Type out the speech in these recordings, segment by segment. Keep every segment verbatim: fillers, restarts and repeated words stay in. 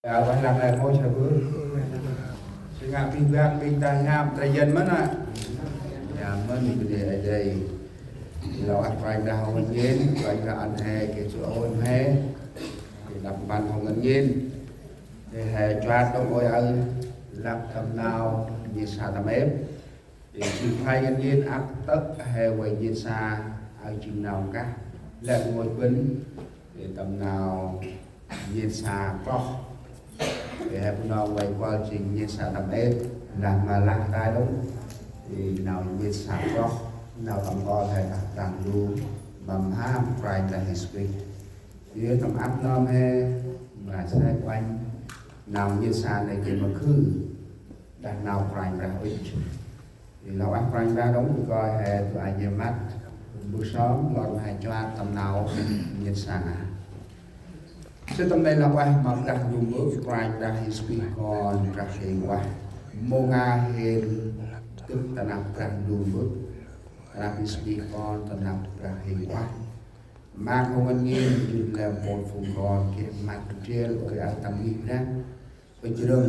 Ya, ueh lah ngai mâu sa bơh. Singă bih bang bih ta hiam, trei yen mơ̆n a. Ya, mơ̆n bơh nê a dei. Lŏ ah Kôranh Brah hŏng ngăn ngên, Kôranh Brah ăn he geh jŏ ôn he. Đăp mpăn hŏng ngăn ngên. He he chuat đŏng ôi aơ, lăp tâm nau, nhiêt sa tâm êp. Ê, jêng khlay ngăn ngên ăp tơ̆ he vay nhiêt sa, aơ jêng nau kah. Lĕ rngôch bân, ê, tâm nau nhiêt sa kloh. Ê, he Bunong vay kuăl jêng nhiêt sa tâm êp, lah ma lah tay đŏng. Ê, nau nhiêt sa kloh, nau tâm kol he đah Brah Ndu, ma mham Kôranh Brah Yêsu Krist. Ê, tâm ăp nơm he, ma sek uănh, nau nhiêt sa nê geh ma khư, đah nau Kôranh Brah ŭch. Ê, lŏ ah Kôranh Brah đŏng, ê, kơi he dua ai nhê măt, mbơh sơm, lor he chuat tâm nau nhiêt sa. Sư tâm nê lŏ ah ma Brah Ndu Mbơ̆, Kôranh Brah Yêsu Krist Kon Brah Huêng Ueh. Mông a hên gâp ta năp Brah Ndu Mbơ̆, ta năp Yêsu Krist Kon, ta năp Brah Huêng Ueh. Maak hŏng ngăn ngên, jŭr lĕ mpôl phung kon, geh măt ndrel, ôi aơ tâm ngih Brah. Ŭch rơ̆ng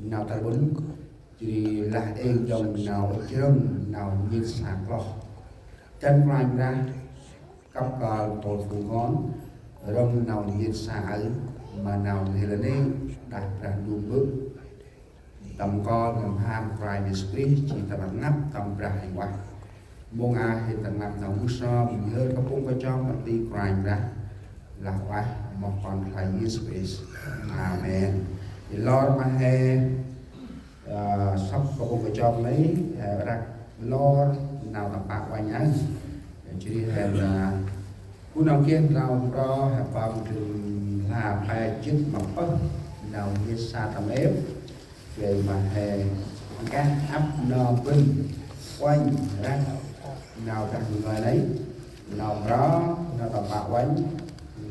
nau tâm ƀŭn, jêh ri lah êng dŏng nau ŭch rơ̆ng nau nhiêt sa kloh. Dăn Kôranh Brah kăp kơl mpôl phung kon, rơ̆ng nau nhiêt sa aơ, ma nau n'hêl nê, đah Brah Ndu Mbơ̆. Tâm kol ma mham Kôranh Yêsu Krist, jêh ta năp tâm Brah Huêng Ueh. Mông a hên ta năp nau mbơh sơm, nhhơr kapŭng kachok ma ti Kôranh Brah. Lah ueh ma Kon khlay Yêsu Krist. Amen. Ê, lor ma he, ơ, sŏk kapŭng kachok nê, he răk lor nau tâm pă uănh aơ. Jêh ri he, ơ, bu nau geh nau mro, he păng dŭm la pe jê̆t ma pơh nau nhiêt sa tâm êp. Gay ma he, geh ăp nơm bân, uănh, răk, nau Brah Ndu ngơi nây, nau mro, nau tâm pă uănh,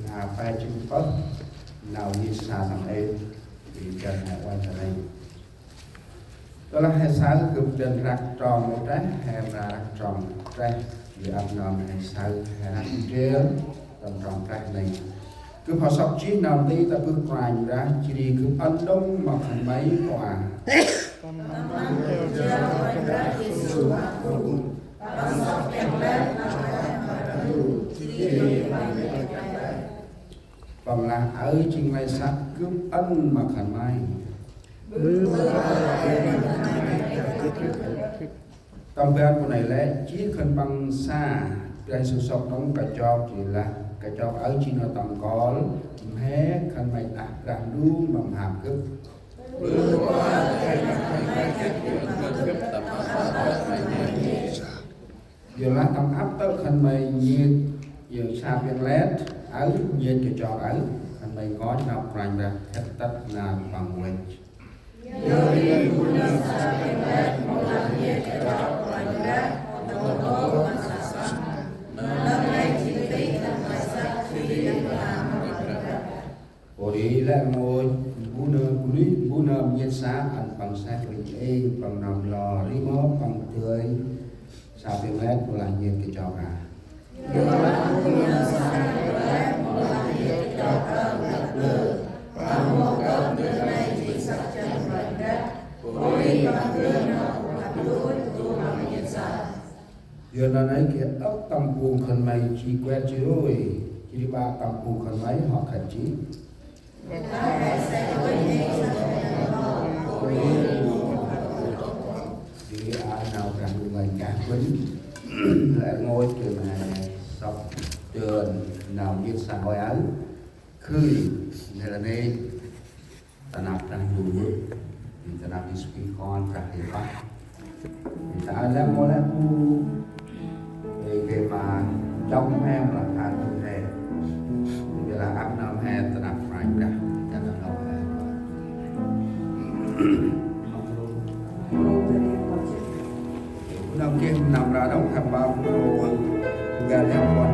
nau pe jê̆t pơh, nau nhiêt sa tâm êp, ê, gay he uănh ta nây. Tơlah he saơ gâp dăn răk trong mâu treh, he mra răk trong treh, ê, ăp nơm he saơ, he răk ndrel, tâm trong treh nây. Gâp hŏ sŏk jêh nau nti tă bơh Kôranh Brah, jêh ri gâp ăn đŏng ma khân may pô a. Păng lah: Aơ jêng nglay săk gâp ăn ma khân may. Tâm ban pô nây lĕ, jêh khân păng sa, Brah Yêsu sŏk đŏng kachok, jêh lah kachok aơ jêng nau tâm kol, mhe khân may đah Brah Ndu ma mham gâp. Yorlah tâm ăp tơ̆ khân may nhiêt, yor sa piăng let, aơ nhiêt kachok aơ, khân may nkoch nau Kôranh Brah khât tât nar păng văch. Pô ri lĕ rngôch, bu nơm bunuyh, bu nơm nhiêt sa, ăn păng sek rĭm êng, păng nơm lor, ri mâu păng dơi, sa piăng let, mâu lah nhiêt kachok a. Yor nau nây geh âk tâm phung khân may ji kuet ji rôi, jêh ri ba tâm phung khân may hŏ khât jêh. Jêh ri a nau Brah Ndu ngơi kah bân, lĕ rngôch geh ma sŏk dơn nau nhiêt sa ôi aơ, khư, nê lah nê, ta năp Brah Ndu Mbơ̆, ta năp Yêsu Krist Kon Brah Huêng Ueh. Ta lĕ mâu lĕ bu, ê, gay ma chŏng he, ma lah khan tu he. Gay lah ăp nơm he, ta năp Kôranh Brah, ta năp nơm he. Nơm geh nơm ra đŏng, he păng mâu, gay lĕ păng